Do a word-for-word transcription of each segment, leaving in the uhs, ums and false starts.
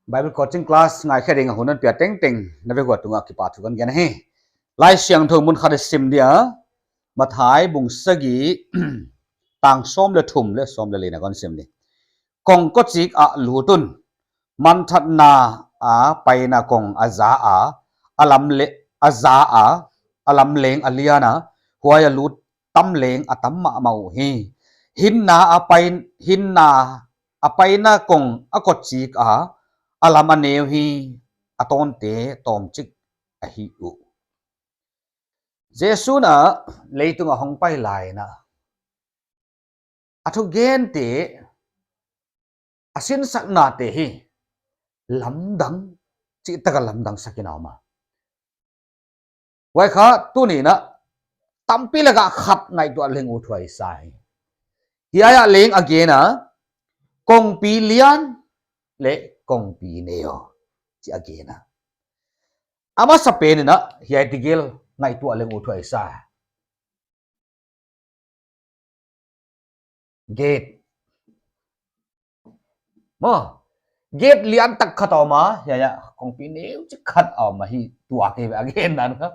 Bible coaching class ngaikhe ding a hun hon pia tengteng na vek ua tungah kipahthu kon gen hi. Laisiangthou mun khat i sim dia, Matthai bung sagih, tang sawm leh thum leh sawm leh li na kon sim ni. Kong kochik ah lut un, manthatna a paina kong a za a, a lam le, a za a, a lam leng a lian a, huai a lut tam leng a tam mahmah uhi. Hinna a pai, hinna a paina kong a kochik a, a lam a neu hi, a tawnte tawmchik ahi uh. Jesu'n a leitung a hong pai lai in a, a thugente, a sinsaknate hi lamdang, chih taka lamdang sak in a om a. Huai kha tuni'n a tampi laka khat ngaihtuah leng uthuai sa hi. Hiai ah leng a gen a, kongpi lian leh kongpi neu, chih a gen a. A masapen in a hiai tegel ngaihtuah leng uthuai sa. Gate. Maw, gate lian tak khat a om a, hiai ah kongpi neu chik khat a om a hi, tua kei ve a gen dan kha.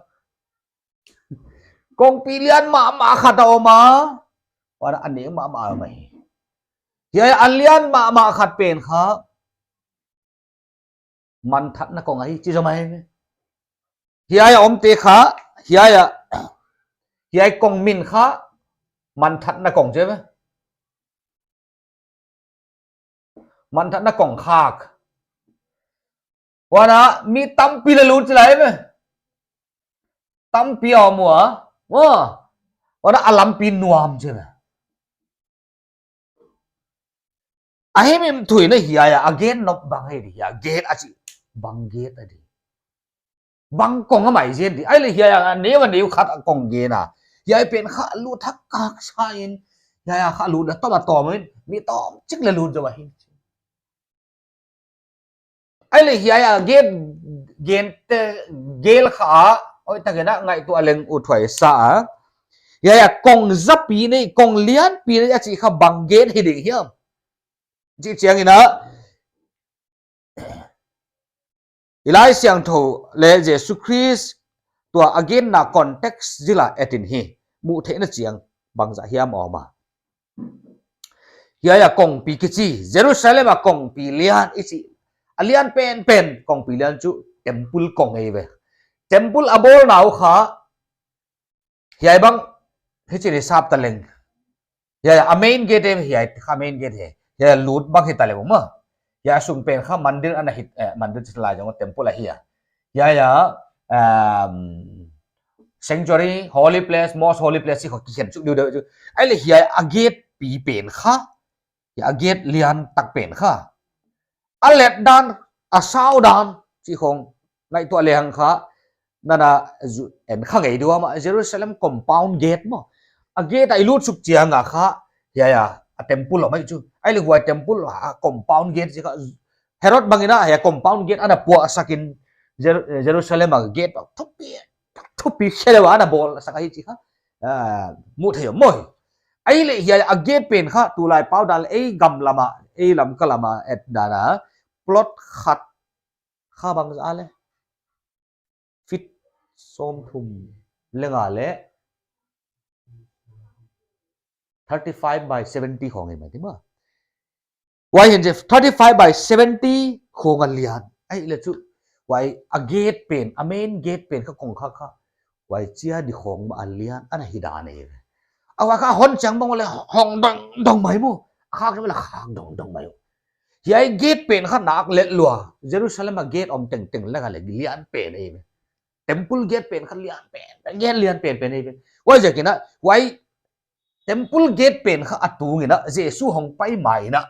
Kongpi lian mahmah khat a om a, huan a neu mahmah a om a hi. Hiai ah a lian mahmah khat pen kha manthatna kong ahi, chi zom ahi. Hiai a omte kha, hiai a, hiai kong min kha manthatna kong chi ve. Manthatna kongkhak. Huan a mi tampi leh lut chi lai ve. Tampi a om ua. Huan a lampi nuam chi ve. A himhim thu in a hiai a, a gen nop bang hi di, hiai a gate a chih bang gate a di. Bang kong a mai zen di. Ahihleh hiai a neu a neu khat a kong gen a. Hiai pen kha lut thak kak sa in. Hiai a kha lut a tawm a tawm in. Mi tawmchik leh lut zaw a hi. Ahihleh hiai a gate, gente gel kha a, hoihtak in a ngaihtuah leng uthuai sa a. Hiai a kong zapi nei, kong lianpi nei a chih kha bang gate hi ding hiam. Chih chiang in a, i Laisiangthou leh Jesu Khrist tua a genna context zil a et in hi, muh theihna chiang bangzah hiam a om a. Hiai a kongpi kichi, Jerusalem a kongpi lian i chih. A lian penpen kongpi lian chu temple kong ahi ve. Temple a bawlna uh kha, hiai bang, hichi ni sap ta leng. Hiai a main gate em, hiai kha main gate hi. Hiai lut bang hi ta leng maw. Hiai sung pen kha mandir ana hi, eh, mandir chi lai zong temple ahi a. Hiai a, um, sanctuary, holy place, most holy place, chi kha kikhen chu diu diu chu. Ahihleh hiai a gate pi pen kha, hiai a gate lian tak pen kha. A let dan, a sau dan, chih khong ngaihtuah lehang kha, nana zu en kha ngei diu a maw, Jerusalem compound gate maw. A gate a i lut suk chiang a kha, hiai a, a temple om ahi chu. Ahihleh huai temple a compound gate chih kha, Herod bang in a, hiai compound gate ana puahsak in Jer-, Jerusalem a gate bang thupi, thupi khe leh ana bawlsak ahi chih kha. Ah, muh theih om maw. Ahihleh hiai a gate pen kha tulai pau dan leh ei gam lam a, ei Lamka lam a et dan a plot khat kha bangzah leh feet sawmthum leh nga leh thirty five by seventy khong hi mai ti maw. Huai hi'n chi thirty five by seventy khong a lian. Ahihleh chu, huai a gate pen, a main gate pen kha kongkhak kha. Huai chia di khong mah a lian, ana hi dan ahi ve. A huai kha hon chiang bang leh hong dong dong mai maw. A khak leh khak dong dong mai. Hiai gate pen kha nak let lua. Jerusalem a gate om tengteng laka leh lian pen ahi ve. Temple gate pen kha lian pen, gate lian penpen ahi ve. Huaiziakin a, huai temple gate pen kha a tung in a, Jesu hong pai mai in a.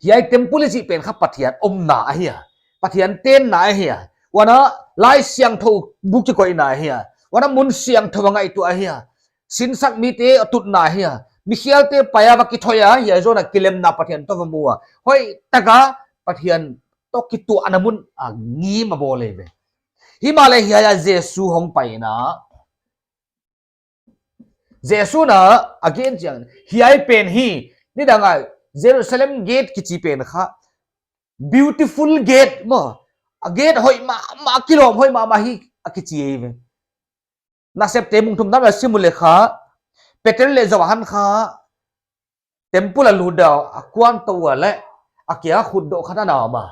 Hiai temple i chih pen kha Pathian omna ahi a. Pathian tenna ahi a. Huan a Laisiangthou bu kikoihna ahi a. Huan a mun siangthou a ngaihtuah ahi a. Sinsak mite a tutna ahi a. Mikhialte pai a va kithoih a, hiai zong a kilemna Pathian toh va mu a. Hoihtak a Pathian toh kituahna mun a ngim a bawl ahi ve. Himahleh hiai a Jesu hong pai in a, Jesu'n a gen chiang, hiai pen hi, nidang a Jerusalem gate kichi pen kha, Beautiful gate maw. A gate hoih mahmah, kilawm hoih mahmah hi a kichi ei ve. Nasepte bung thum dan a sim uleh kha, Peter leh Johan kha temple a lut deuh a kuan tou uleh, a kia khutdoh khat ana om a.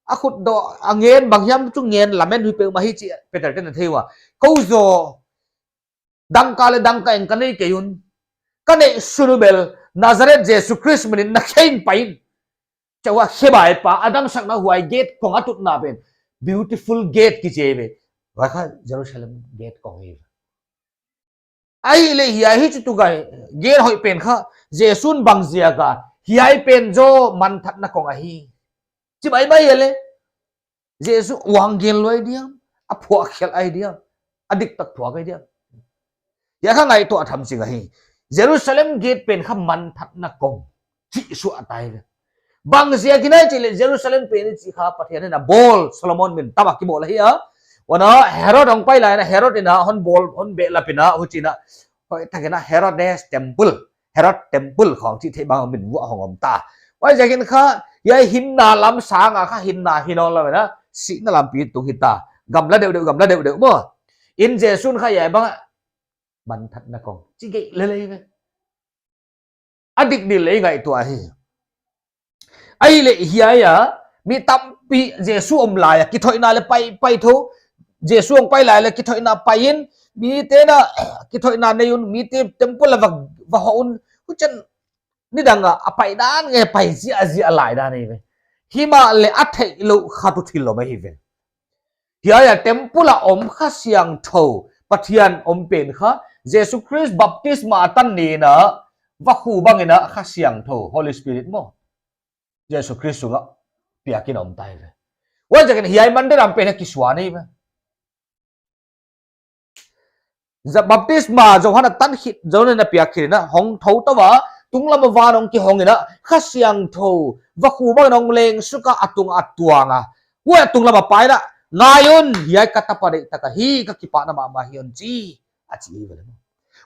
A khutdoh a ngen bang hiam chu ngen lamen hui peuhmah hi chih Peter te'n a thei ua. Kou zaw dangka leh dangka eng ka nei kei un. Ka neih sun uh bel Nazareth Jesu Khrist min in na khe in pai in. Chauha khebai pa a damsakna huai gate kong a tutna pen beautiful gate kichi ei ve. Huai kha Jerusalem gate kong hi. Ahihleh hiai hi chu tu gai gate hoih pen kha Jesu'n bang ziak a hiai pen zaw manthatna kong ahi chi maimai a leh. Jesu uang gel lua diam, a phuak khelh ai diam, a diktak phuak ai diam. Hiai kha ngaihtuah tham ching ahi. Jerusalem gate pen kha manthatna kong chih suah tai ve. Bang ziak in ahia chih leh Jerusalem pen i chih kha Pathian in a bawl, Solomon min tam a kibawl ahi a. Huan a Herod hong pai lai in a Herod in a hon bawl, hon behlap in a, huchiin a, hoihtak in a Herodes temple, Herod temple khong chih theih bang min vuah hong om ta. Huaiziakin kha, hiai hinna lam sang a kha hinna hi nawnlou in a, sihna lampi tung hita. Gamla deuhdeuh, gamla deuhdeuh maw. In Jesu'n kha hiai bang a, manthatna kong chi geih lel ei ve. A dik ding leh i ngaihtuah hi. Ahihleh hiai a, mi tampi Jesu om lai a kithoihna leh pai, pai thou. Jesu hong pai lai leh kithoihna pai in, mite'n a kithoihna nei un, mite temple a va, va hoh un. Huchiin nidang a, a pai dan nge pai ziahziah lai dan ei ve. Himahleh a theihlouh khat uh thil om ahi ve. Hiai a temple a om Kha Siangthou, Pathian om pen kha, Jesu Khrist baptisma a tan ni in a, vakhu bang in a Kha Siangthou, Holy Spirit maw. Jesu Khrist sung a piak in om tai ve. Huaiziakin hiai Monday lam pen a kisuan ei ve. Za-, baptisma Johan a tan khit, Johan in a piak khit in a, hong thou tou a, tunglam a van hong kihong in a, Kha Siangthou, vakhu bang in hong leng suk a, a tung a tuang a. Huai a tunglam a pai in a, ngai un, hiai ka tapa deihtak ahi, ka kipahna mahmah hi hon chi, a chi hi ve le maw.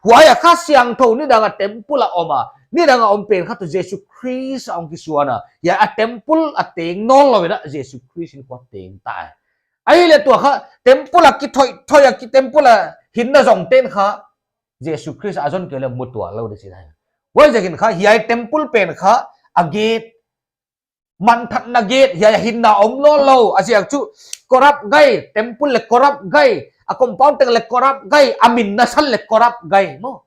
Huai a Kha Siangthou nidang a temple a om a, nidang a om pen kha tu Jesu Khrist a hong kisuan a, hiai a temple a teng nawnlou in a, Jesu Khrist in khua teng tai. Ahihleh tua kha, temple a kithoih, thoih a ki temple a hinna zong ten kha, Jesu Khrist a zon kei leh mu tuanlou di chi nai. Huaiziakin kha, hiai temple pen kha, a gate, manthatna gate, hiai hinna om nawnlou, a ziak chu, corrupt gai, temple leh corrupt gai, a compound teng leh corrupt gai, a min nasan leh corrupt gai, maw.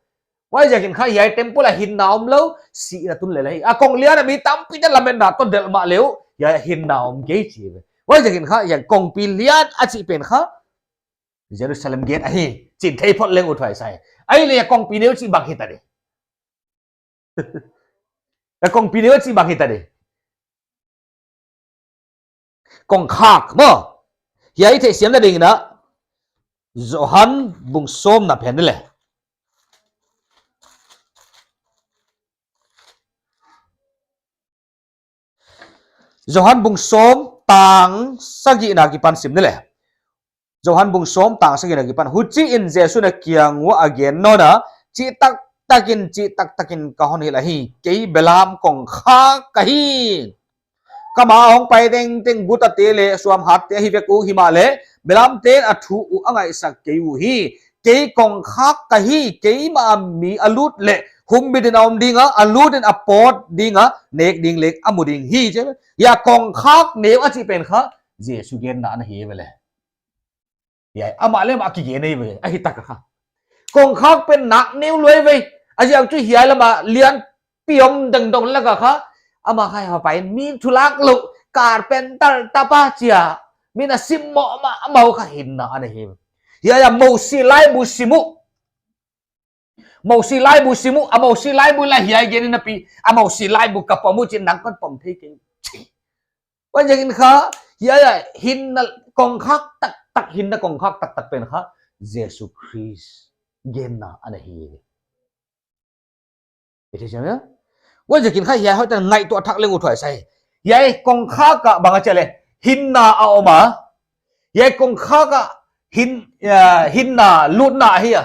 Huaiziakin kha hiai temple a hinna omlou, sihna tun lel ahi. A kong lian a mi tampi te lametna toh delh mahleh uh, hiai hinna om kei chi ve. Huaiziakin kha hiai kongpi lian a chih pen kha, Jerusalem gate ahi, chi'n thei phot leng uthuai sa hi. Ahihleh kongpi neu chih bang hita di. Hiai kongpi neu chih bang hita di. Kongkhak maw. Hiai theihsiamna ding in a, Johan bung sawmna pen ni le. Johan bung sawm tang sagihna akipan sim ni le. Johan bung sawm tang sagihna akipan. Huchiin Jesu'n a kiang uah a gen nawn a, chihtaktakin, chihtaktakin ka hon hilh ahi, kei belam kongkhak ka hi. Ka ma ah hong pai tengteng gutate leh suamhatte ahi vek uh, himahleh belamte'n a thu uh a ngaihsak kei uhi. Kei kongkhak ka hi, keimah a mi a lut leh humbit in a om ding a, a lut in a pawt ding a, nek ding leng a mu ding hi chi. Hiai kongkhak neu a chih pen kha, Jesu genna ana hi ve le. Hiai, amah leh amah kigen ei ve, ahi tak a kha. Kongkhak pen nak neu lua ei ve. A ziak chu hiai lam a lianpi om dangdang lak a kha. Amah kha hiai pai in mi thulak lou, carpenter tapa chia. Mi'n a sim mahmah, amau kha hinna ana hi ve. Hiai a Mosi laibu sim uh. Mosi laibu sim uh, a Mosi laibu lah hiai gen in a pi, a Mosi laibu ka pom uh chi'n nang kon pom thei kei. Huaiziakin kha, hiai a hinna kongkhak taktak, hinna kongkhak taktak pen kha, Jesu Khrist genna ana hi. I thei siam hia? Huaiziakin kha hiai hoihtak ngaihtuah thak leng uthuai sa hi. Hiai kongkhak ah bang a chih leh, hinna a om a. Hiai kongkhak ah hin, ah, hinna lutna ahi a.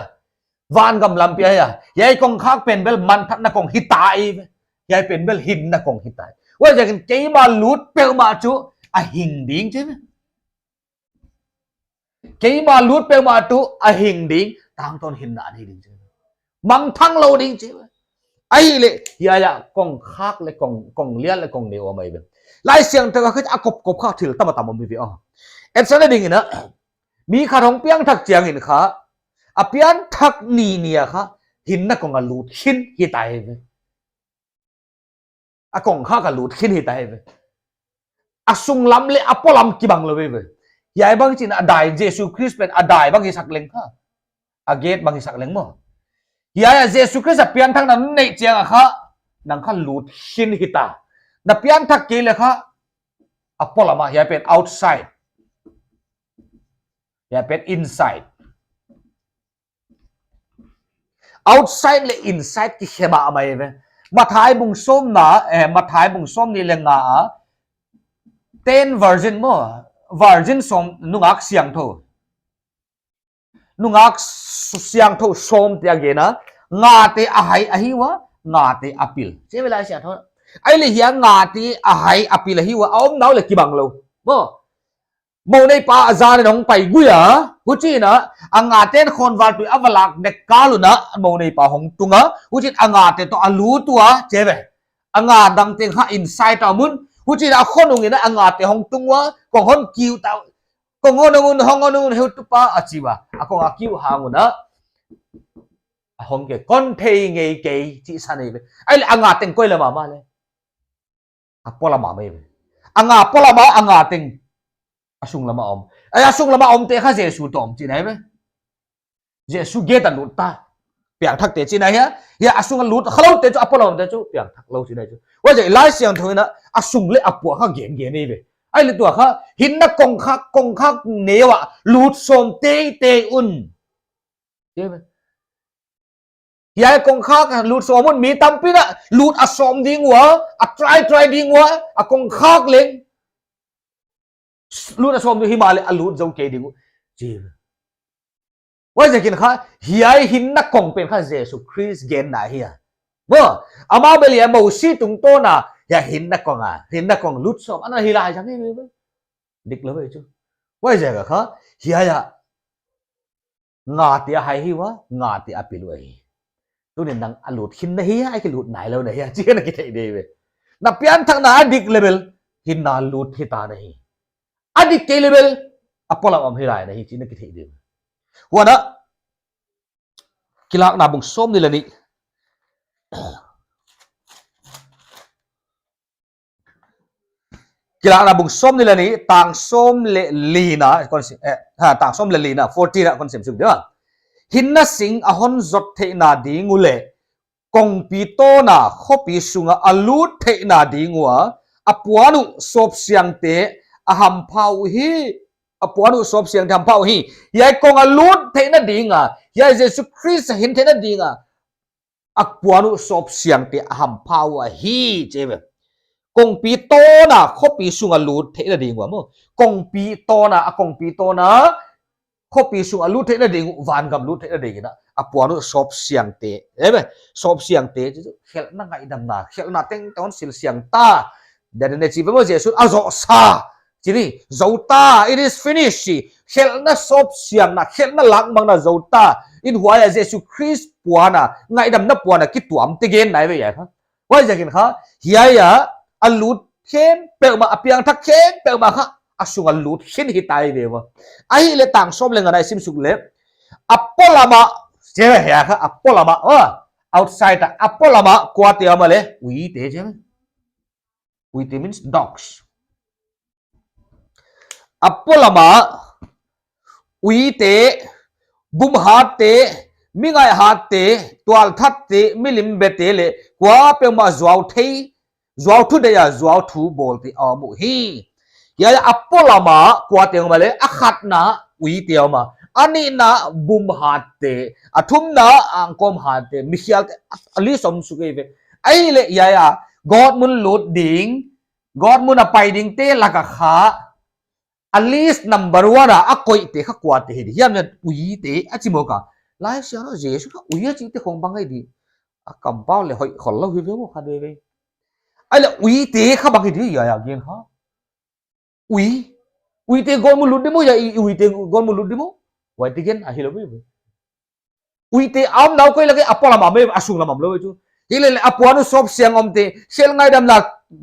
Vangam lampi ahi a. Hiai kongkhak pen bel manthatna kong hita ei ve. Hiai pen bel hinna kong hita ei. Huaiziakin keimah lut peuhmah chu a hing ding chi. Keimah lut peuhmah chu a hing ding, tangtawn hinna nei ding chi. Mangthang lou ding chi. Ahihleh, hiai a kongkhak leh kong, kong lian leh kong neu om ahi ve. Laisiangthou ah khat a kop kop kha thil tam a tam om hi ve aw. Etsakna dingin a, mi khat hong piangthak chiangin kha, a pianthak ni ni a kha, hinna kong a lut khin hita hi ve. A kongkhak a lut khin hita hi ve. A sunglam leh a polam kibang lou hi ve. Hiai bang chin a dai, Jesu Khrist pen a dai bang hisak leng kha. A gate bang hisak leng maw. Hiai a Jesu Khrist a pianthakna na neih chiang a kha, nang kha lut khin hita. Na pianthak kei leh kha, a polam a, hiai pen outside. Hiai pen inside. Outside leh inside kikhe mahmah hi ve. Mathai bung sawmna, eh, Mathai bung sawmnih leh nga a, ten virgin maw, virgin sawm, nungak siangthou. Nungak s-, siangthou sawmte a gen a, ngate a hai ahi ua, ngate a pil. Chi ve Laisiangthou. Ahihleh hiai ngate a hai a pil ahi ua, a omna uh leh kibang lou. Maw. Mouneipa a zan in hong pai gui a, huchiin a, a ngate'n khonval tui a va lak dek kal un a, mouneipa hong tung a, huchiin a ngate toh a lut ua, chi ve. A nga dang teng kha inside a om un, huchiin a khonung in a, a ngate hong tung ua, kong hon kiu ta, kong hon un, hong hon un, heutupa a chi ua, a kong a kiu hang un a, a hong ke kon thei ngei kei chi sa nei ve. Ahihleh a nga teng koi lam a om leh. A polam a om hi ve. A nga polam a, a nga teng. A sunglam a om. Ai, a sunglam a omte kha Jesu toh om chihna hi ve. Jesu gate a lut ta. Piangthakte chihna hi a. Hiai a sung a lut kha loute chu, a polam a omte chu piangthak lou chihna chu. Huaiziak Laisiangthou in a, a sung leh a pua kha gen gen hi ve. Ahihleh tua kha, hinna kongkhak, kongkhak neu a lut sawm teitei un. Chi ve. Hiai kongkhak lut sawm un mi tampi'n a lut a sawm ding ua, a try try ding ua, a kongkhak leng. Lut a sawm ding himahleh a lut zou kei ding uh. Chi. Huaiziakin kha, hiai hinna kong pen kha Jesu Khrist genna hi a. Maw, amah bel hiai Mosi tungtawn a, hiai hinna kong a, hinna kong lut sawm, ana hi lai zang hi ve. Dik lou ve chu. Huaiziak a kha, hiai a. Ngate a hai hi ua, ngate a pil uh ahi. Tuni'n nang a lut khin na hi a, a kilut nai lou na hi a, chih na kithei ding ve. Na pianthakna a dik leh bel, hinna lut hita na hi. A dik kei leh bel, a polam a om hi lai na hi, chih na kithei ding. Huan a, Kilakna bung sawmnih leh nih. Kilakna bung sawmnih leh nih, tang sawm leh lina, kon sim, eh, ha, tang sawm leh lina, fourteen a kon sim suk ding a. Hinna sing a hon zot theihna ding uh leh, kongpi tawn a, khopi sung a a lut theihna ding ua, a puan uh sawpsiangte a hampha uhi, a puan uh sawpsiangte hampha uhi, hiai kong a lut theihna ding a, hiai Jesu Khrist a hin theihna ding a, a puan uh sawpsiangte a hampha uhi, chi ve. Kongpi tawn a, khopi sung a lut theihna ding ua maw. Kongpi tawn a, a kongpi tawn a, khopi sung a lut theihna ding uh, vangam lut theihna ding in a, a puan uh sawpsiangte, eh ve, sawpsiangte, chi chu, khelhna ngaihdamna, khelhna tengteng hon silsiang ta, dan in a chi ve maw Jesu'n a zoh sa, chi ni, zou ta, it is finished, chi, khelhna sawpsiangna, khelhna lakmangna zou ta, in huai a Jesu Khrist puan a, ngaihdamna puan a kituamte genna hi ve hiai kha. Huaiziakin kha, hiai a, a lut khempeuhmah, a piangthak khempeuhmah kha, a sung a lut khin hita hi ve ua. Ahihleh tang sawm leh ngana i sim suk leh, a polam a, chi ve hiai kha, a polam a, oh, outside a, a polam a, kuate om a leh, uite chi ve. Uite means dogs. A polam a, uite, bumhatte, mi ngaihhatte, tualthatte, milim bete leh, kuapeuhmah zuau thei, zuau thudeih a, zuau thu bawlte a om uhi. Hiai a polam a, kuate om a leh, a khatna, uite om a. A nihna, bumhatte, a thumna, angkawmhatte, mikhialte, a, a list om suk hi ve. Ahihleh, hiai a, God mun lut ding, God mun a pai dingte lak a kha, a list number one a, a koihte kha kuate hi di hiam leh uite a chi maw ka. Laisiangthou Jesu kha ui a chihte khong bang hi di. A kampau leh hoih khol lou hi ve maw kha de ve. Ahihleh uite kha bang hi di, ya, ya, gen kha. Ui. Uite gawtmun lut di maw, ya, i, uite gawtmun lut di maw. Huaite gen ahi lou ve. Uite a omna uh koi lak a polam a om e, a sung lam a om lou ve chu. Hilele a puan uh sawp siang omte, khelh ngaihdamna,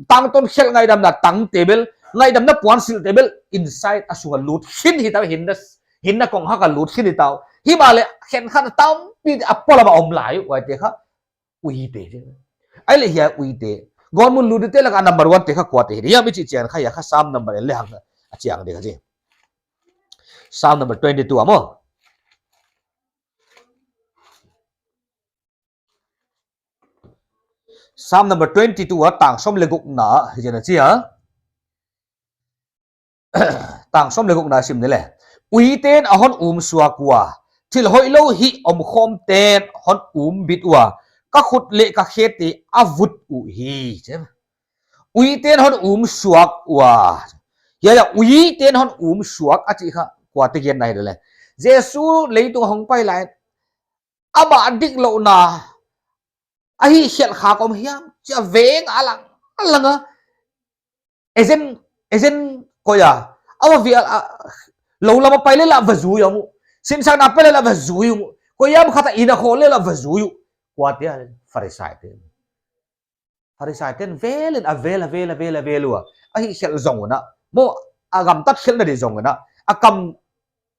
tangtawn khelh ngaihdamna tangte bel, ngaihdamna puansilhte bel, inside a sung a lut khin hi ta, hinna, hinna kong hak a lut khin hi ta. Himahleh, khenkhat tampi a polam a om lai uh, huaite kha. Uite. Ahihleh hiai uite. Gawtmun lut dite lak a number one te kha kuate hi. Hiai mi chih chiang kha hiai kha Psalm number eleven a chiang di kha chi. Psalm number twenty-two a maw. Psalm number twenty-two a tang sawm leh gukna, hichi'n a chi a. Tang sawm leh gukna sim ni le. Uiten a hon um suak ua, thil hoihlou hih omkhawmten hon um bit ua, ka khut leh ka khete a vut uhi, chi. Uiten hon um suak ua. Hiai, hiai, uiten hon um suak a chih kha kuate genna hi le. Jesu leitung hong pai lai, amah diklouhna a hihkhelh khak om hiam, chia veng a lang, a lang a. Agent, agent koi a. Ama vial a, lou lam a pai leh lah va zui uh. Sinsakna pai leh lah va zui uh. Koi hiam khat a inn a khawl leh lah va zui uh. Kuate a, Pharisaite. Pharisaite'n vel in a vel, a vel, a vel, a vel ua. A hihkhelh zong un a. Maw, a gamtat khelhna di zong un a. A kam,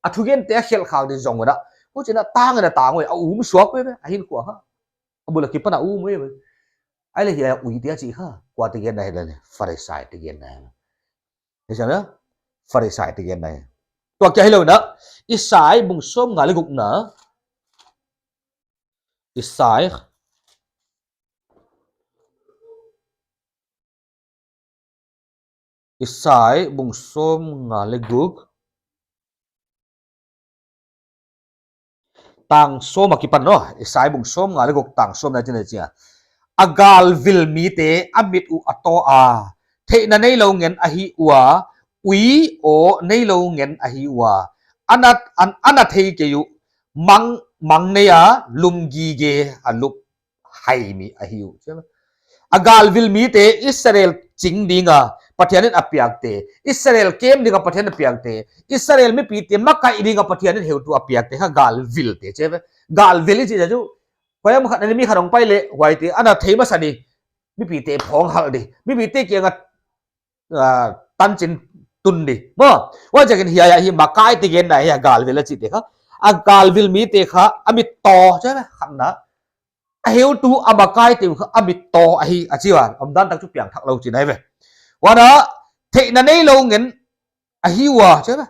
a thugente a khelh khak di zong un a. Huchi'n a tang in a tang ua, a um suak veve, a hinkhua kha. A bul a kipan a um veve. Ahihleh hiai uite a chih kha, kuate genna hi le, Pharisaite genna hi. Hi sa na? Pharisaite genna hi. Tua kia hilou na, Isai bung sawmnga leh gukna. Isai. Isai bung sawmnga leh guk. Tang sawm a kipan no. Isai bung sawmnga leh guk tang sawm na china chia. A galvil mite a mit uh a taw a. Theihna neilou ngen ahi ua. Ui aw neilou ngen ahi ua. Ana, an, ana thei kei uh. Mang, mang nei a lum gige a lup hai mi ahi uh. A galvil mite Israel ching dinga Pathian in a piakte, Israel kem dinga Pathian a piakte, Israel mipite makaih dinga Pathian in heutu a piakte kha galvilte chi ve. Galvil i chih chu, koi hiam khat a mi khat hong pai leh, huaite ana thei masa di, mipite phawng halh di, mipite kianga ah, tanchin tun di. Maw, huaiziakin hiai, hiai makaite genna hi a galvil a chihte kha. A galvil mite kha, a mit taw, chi ve, khatna. A heutu a makaite uh kha, a mit taw ahi, a chi ua. Omdan tak chu piangthak lou chihna hi ve. Huan a, theihna neilou ngen ahi ua, chi ve.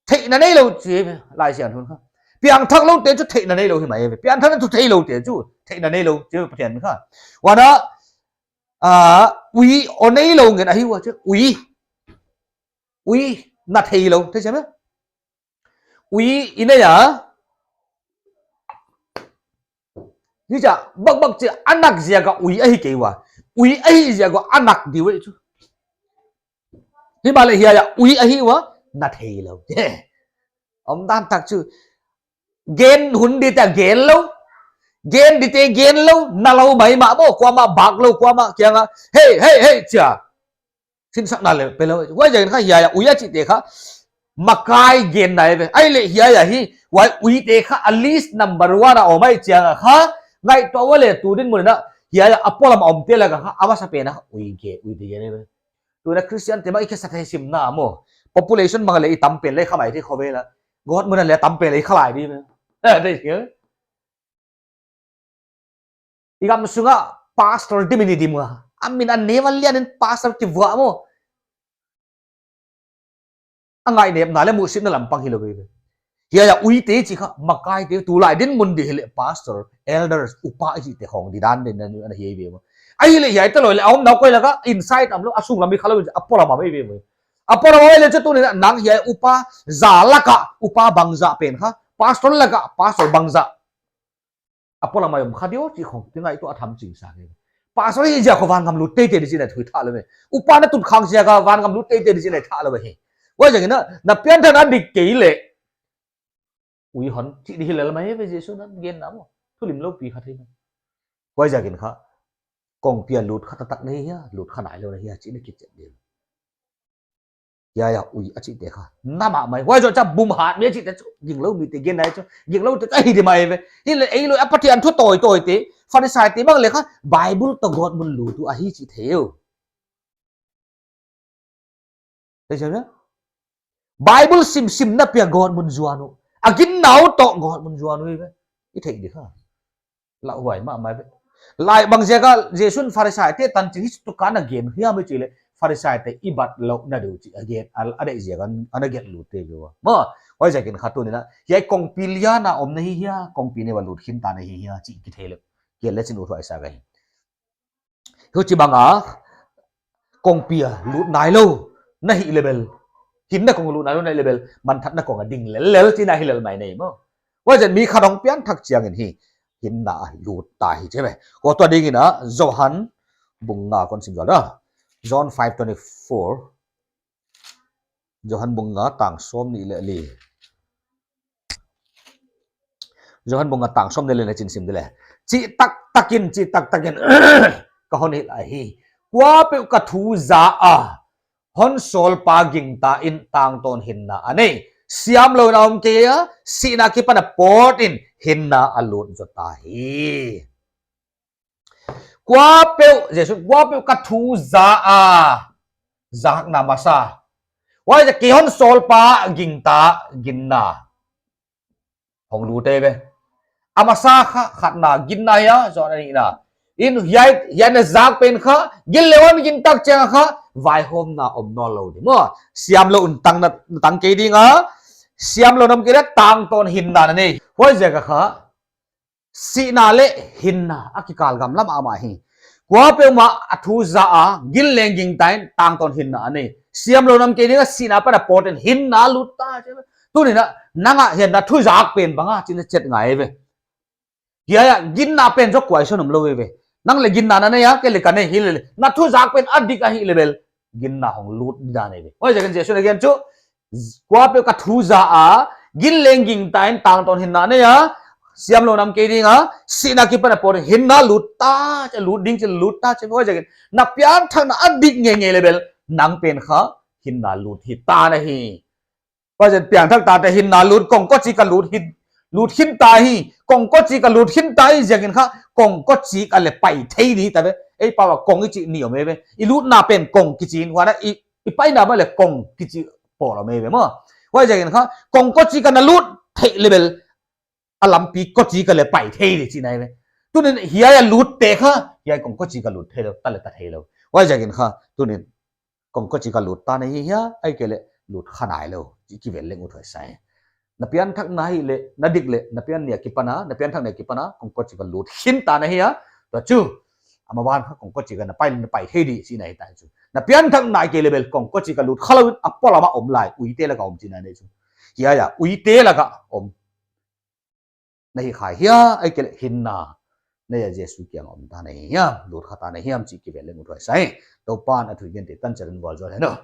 Theihna neilou chi ve, Laisiangthou in kha. Piangthak loute chu theihna neilou hi mai ve. Piangthakna thu theiloute chu, theihna neilou chi ve Pathian kha. Huan a, ah, ui aw neilou ngen ahi ua chi, ui. Ui, na theilou, thei sa me? Ui, i nei a. Hichia, bak bak chi, a nak ziak a ui ahi kei ua. Ui ahi ziak a a nak di ve chu. Himahleh hiai a ui ahi ua, na theilou. Omdan tak chu. Gen hun dite gen lou. Gen dite gen lou. Na lou mai mah maw, kuamah bak lou, kuamah kianga. Hei, hei, hei, chia. Sinsakna leh pe lou. Huaiziakin kha hiai a ui a chihte kha. Makai genna hi ve. Ahihleh hiai a hi. Huai uite kha a list number one a om ahih chianga kha. Ngaihtuah ua leh tu dinmun a. Hiai a polam a omte laka kha. A masapen a kha. Ui ge, uite gen hi ve. Tuna Christian te bang i khe sa thei sim na maw. Population bang leh i tam pen leh kha mai thei khovel a. Gawtmun a leh tam pen leh i kha lai di maw. Eh, thei sim. I gam sunga pastor di mi ni di maw. A min a name a lian in pastor ki vua maw. A ngainepna leh muhsitna lampang hilou ve. Hiai a uite chih kha, makaite, tulai dinmun di hileh pastor, elders, upa i chihte khong di dan den na ni ana hi ve maw. Ahihleh hiai talou leh, a omna uh koi laka, inside a om lou, a sung lam i kha lou, a polam a om ve maw. A polam a om leh chu tuni'n nang hiai upa, za laka, upa bangzah pen kha, pastor laka, pastor bangzah. A polam a om kha di aw chih khong, ti ngaihtuah tham ching sa hi. Pastor i ziak a van gam lut teitei di chihna thu i thei lou ve. Upa na tut khak ziak a van gam lut teitei di chihna i thei lou ve. Huaiziakin na, na pianthakna dik kei leh. Ui hon, chih di hilel mai ve Jesu'n a genna maw. Thulimloupi kha thei maw. Huaiziakin kha. Kongpi a lut kha taktak na hi hia, lut kha nailou na hi hia, chih na kichian ding. Hiai a ui a chihte kha na mahmah mai. Huai zoh chiang bum hat mi a chihte chu, ginglou mite gen nai chu, ginglou te ka hi di mai ve. Hileh ei lou a Pathian thu tawitawite, Pharisaite bang leh kha Bible toh gawtmun lut uh ahi chi thei uh. Thei chiang na? Bible simsim na pia gawtmun zuan uh, a ginna uh toh gawtmun zuan uh ve. I thei di kha. Lauhuai mahmah ve. Lai bang ziak a Jesu'n Pharisaite tanchin hichi tuka na gen hiam i chih leh, Pharisaite i bat louh na deuh chih a gen, a, a deih ziak a, ana gen lut te ve ua. Maw, huaiziakin kha tuni'n a, hiai kongpi lian a om na hi hia, kongpi neu a lut khin ta na hi hia, chih kithei leh, kei leh chin uthuai sa ka hi. Huchibang a, kongpi a lut nailou na hih leh bel, hinna kong lut nailou na hih leh bel, manthatna kong a ding lellel chihna hi lel mai nei maw. Huaiziakin mi khat hong pianthak chiangin hi, hinna a lut ta hi chi ve. Ko tua dingin a, Johan bung nga kon sim zual a. John five twenty-four. Johan bung nga tang sawmnih leh li. Johan bung nga tang sawmnih leh li na chin sim di leh. Chih taktakin, chih taktakin. Ka hon hilh ahi. Kuapeuh ka thu za a, hon sawlpa gingta in tangtawn hinna a nei. Siamlouin a om kei a, sihna akipan a pawt in hinna a lut zota hi. Kuapeuh, Jesu'n kuapeuh ka thu za a, zakna masa. Huaiziakin kei hon sawlpa gingta, ginna hong lut ei ve. A masa kha, khatna ginna hia, zong a nihna. In hiai, hiai na zak pen kha, gin leh hon gingta chiang kha, vaihawmna om nawnlou di maw. Siamlouin tang na, tang kei ding a, siamlouin om kei leh tangtawn hinna na nei. Huaiziak a kha, sihna leh hinna a kikal gam lam a om ahi. Kuapeuhmah a thu za a, gin leng gingta in tangtawn hinna a nei. Siamlouin om kei ding a, sihna apan a pawt in hinna lut ta. Tuni'n a, nang a hiai na thu zak pen bang a, chihna chet ngai ve. Hiai a, ginna pen zaw kuai son om lou ve. Nang leh ginna na nei a, kei leh ka nei hi leh. Na thu zak pen a dik ahih leh bel, ginna hong lut dan ei ve. Huaiziakin Jesu'n a gen chu, kuapeuh ka thu za a, gin leng gingta in tangtawn hinna nei a, siamlouin om kei ding a, sihna akipan a pawt in hinna lut ta, chih lut ding chih lut ta, chih huaiziakin. Na pianthakna a dik ngeingei leh bel, nang pen kha, hinna lut hi ta na hi. Huaiziakin piangthak tate hinna lut, kongkochi ka lut hin, lut khin ta hi, kongkochi ka lut khin ta hi, ziakin kha, kongkochi ka leh pai thei di ta ve. Ei pau a kong i chih nih om ei ve. I lutna pen kong kichi in, huan a i, i paina bang leh kong kichi pawl om ei ve maw. Huaiziakin kha, kongkochi ka na lut theih leh bel, a lampi kochi ka leh pai thei di chihna ei ve. Tuni'n hiai a lutte kha, hiai kongkochi ka lut theilou, ta leh ta theilou. Huaiziakin kha, tuni'n kongkochi ka lut ta na hi hia, ahihkeileh lut kha nailou, chih kivel leng uthuai sa e. Na pianthakna hi leh, na dik leh, na pian nih akipan a, na pianthak nih akipan a, kongkochi ka lut khin ta na hi a, tua chu. Amah ban kha kongkochi ka na pai, na pai thei di chihna hi ta chu. Na pianthakna kei leh bel kongkochi ka lut kha louin, a polam a om lai, uite lak a om chihna nei chu. Hiai a, uite lak a om na hi kha hia, ahihkeileh hinna nei a Jesu kiang a om ta na hi hia, lut kha ta na hiam chih kivel leng uthuai sa e. Toupa'n a thu i gente tan chiat in vualzawl hen aw.